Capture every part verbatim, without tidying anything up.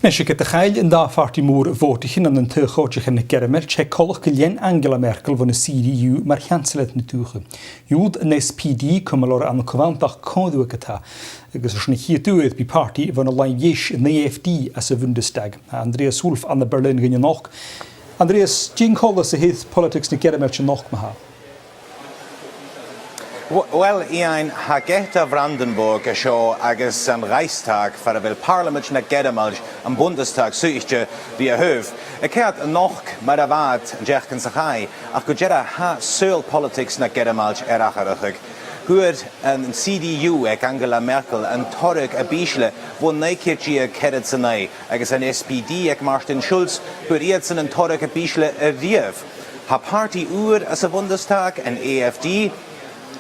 Mise, ged a chaill an dà phàrtaidh mòr bhòtaichean ann an taigh-chòigeachaidh na Gearmailt, tha e coltach gun lean Angela Merkel bhon a' C D U mar Sheansalair na dùthcha. Dhiùlt an S P D cumail orra ann an co-bhanntachd còmhla ri Angela, agus airson a' chiad uair bidh pàrtaidh bhon an làimh dheas, an A F D, anns a' Bhundestag. Tha Andreas Wolff ann am Berlin dhuinn a-nochd. Andreas, dè an coltas a th' air poilitigs na Gearmailt a-nochd, ma-thà? W-, uill, Iain, tha geata Bhrandenburg an seo agus an Reichstag far a bheil Pàrlamaid na Gearmailt, am Bundestag, suidhichte ri a thaobh. A' coimhead a-nochd mar a bha iad an t-seachdain sa chaidh, ach gu dearbh tha saoghal poilitigs na Gearmailt air atharrachadh. Fhuair an C D U aig Angela Merkel an toradh a b' ìsle bho naoi ceud deug ceathrad 's a naoi, agus an S P D aig Martin Schulz, fhuair iadsan an toradh a b' ìsle a-riamh. Tha pàrtaidh ùr anns a' Bhundestag, an A F D,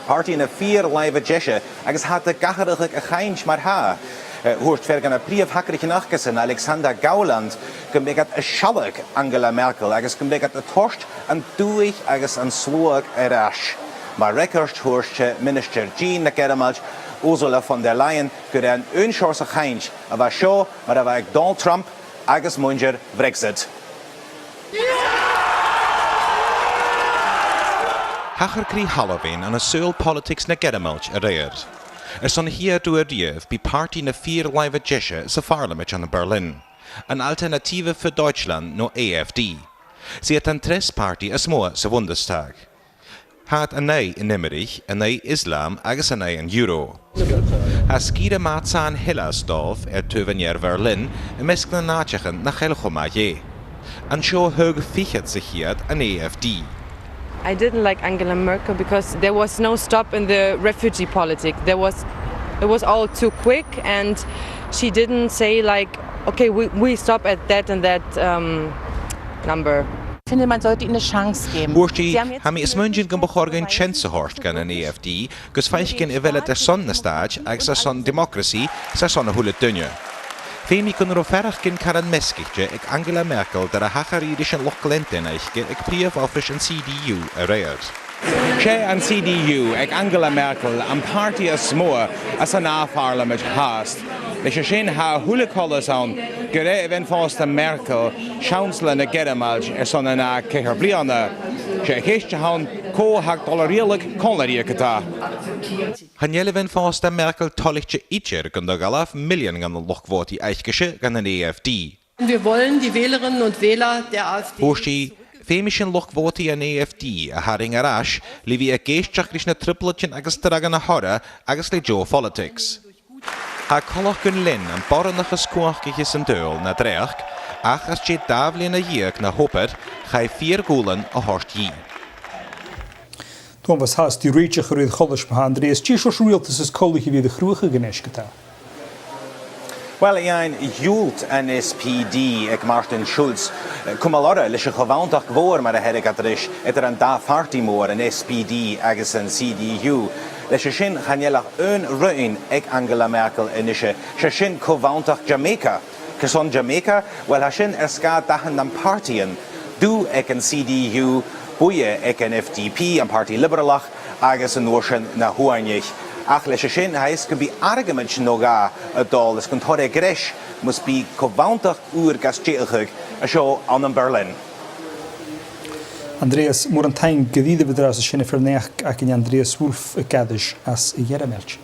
pàrtaidh na fìor làimhe deise, agus tha iad ag atharrachadh a' chainnt mar-thà. Eh, thuirt fear de na prìomh thagraichean acasan, Alexander Gauland, gum biodh iad a' sealg Angela Merkel agus gum biodh iad a' toirt an dùthaich agus an sluagh air ais. Mar fhreagairt, thuirt, eh, ministear dìon na Gearmailt, Ursula von der Leyen, gur e an aon seòrsa chainnt a bha seo mar a bha aig Donald Trump agus muinntir Bhrexit. Thachair crith-thalmhainn ann an saoghal poilitigs na Gearmailt a-raoir. Airson a' chiad uair riamh, bidh pàrtaidh na fìor làimhe deise sa Phàrlamaid ann am Berlin, an Alternative für Deutschland no A F D. 'S iad an treas pàrtaidh as motha sa Bhundestag. Tha iad an aghaidh an iomraidh, an aghaidh Islam agus an aghaidh an euro. Tha sgìre math-sàn Hellersdorf air taobh an ear Bherlin am measg nan àiteachan nach eil cho math dheth. An seo thagh fichead sa cheud an A F D. I didn't like Angela Merkel because there was no stop in the refugee politic. There was, it was all too quick, and she didn't say, like, "Okay, we, we stop at that and that, um, number." Finde, man sollte ihnen eine Chance geben. Thuirt i, tha mi a' smaoineachadh gum bu chòir dhuinn seans a thoirt dhan an A F D, gus faicinn a bheil iad airson na stàite agus airson democracy is airson a h-uile duine. Feumaidh gun robh faireachdainn caran measgaichte aig Angela Merkel dar a thachair i ris an luchd-leantainn aice aig prìomh oifis an C D U a-raoir. 'S e an C D U aig Angela Merkel am pàrtaidh as motha anns an dà phàrlamaid fhathast. Leis a sin, tha a h-uile coltas ann gur e a bhean-phòsta Merkel seansalar na Gearmailt airson an ath cheithir bliadhna. 'S e a' cheist a th' ann, cò tha a' dol a riaghladh còmhla rithe ge-tà. Chan eil a' bhean-phòsta Merkel toilichte idir gun do dh'fhalbh millean dhen an luchd-bhòtaidh aice-se dhan an A F D. Wir wollen die Wählerinnen und Wähler der A f D. Thuirt i, feumaidh sinn luchd-bhòtaidh an A F D a tharraing air ais le bhith ag èisteachd ris na trioblaidean agus draghan a th' orra agus le deagh phoilitigs. Tha coltach gun lean am boireannach as cumhachdaiche san t-saoghal na dreuchd, ach às dèidh dà bhliadhna dheug na h-obair, chaidh fìor dhùbhlan a thoirt dhi. Tòrr bhàs fhathast ri rèiteach a rèir choltais, ma-thà, Andreas. Dè seòrsa riaghaltas as coltaiche a bhios a' cruthachadh a-nis ge-tà? Uill, Iain, dhiùlt an S P D aig Martin Schulz, eh, cumail orra leis a' cho-bhanntachd mhòr, mar a theireadh iad ris, eadar an dà phàrtaidh mhòr, an S P D agus an C D U. Leis a sin, chan eil ach aon roinn aig Angela Merkel a-nise, 's e sin co-bhanntachd Jamaica. Carson Jamaica? Uill, tha sin air sgàth dathan nam pàrtaidhean, dubh aig an C D U, buidhe aig an F D P, am Pàrtaidh Libearalach, agus an uair sin na h-Uainich. Ach leis a sin, tha fhios gum bi argamaid no dhà a' dol is gun toir e greis mus bi co-bhanntachd ùr ga stèidheachadh an seo ann am Berlin. Andreas, mòran taing. Gu dearbh, a bhith ag ràdh sin, am fear-naidheachd againn, Andreas Wolff, ag aithris às a' Ghearmailt.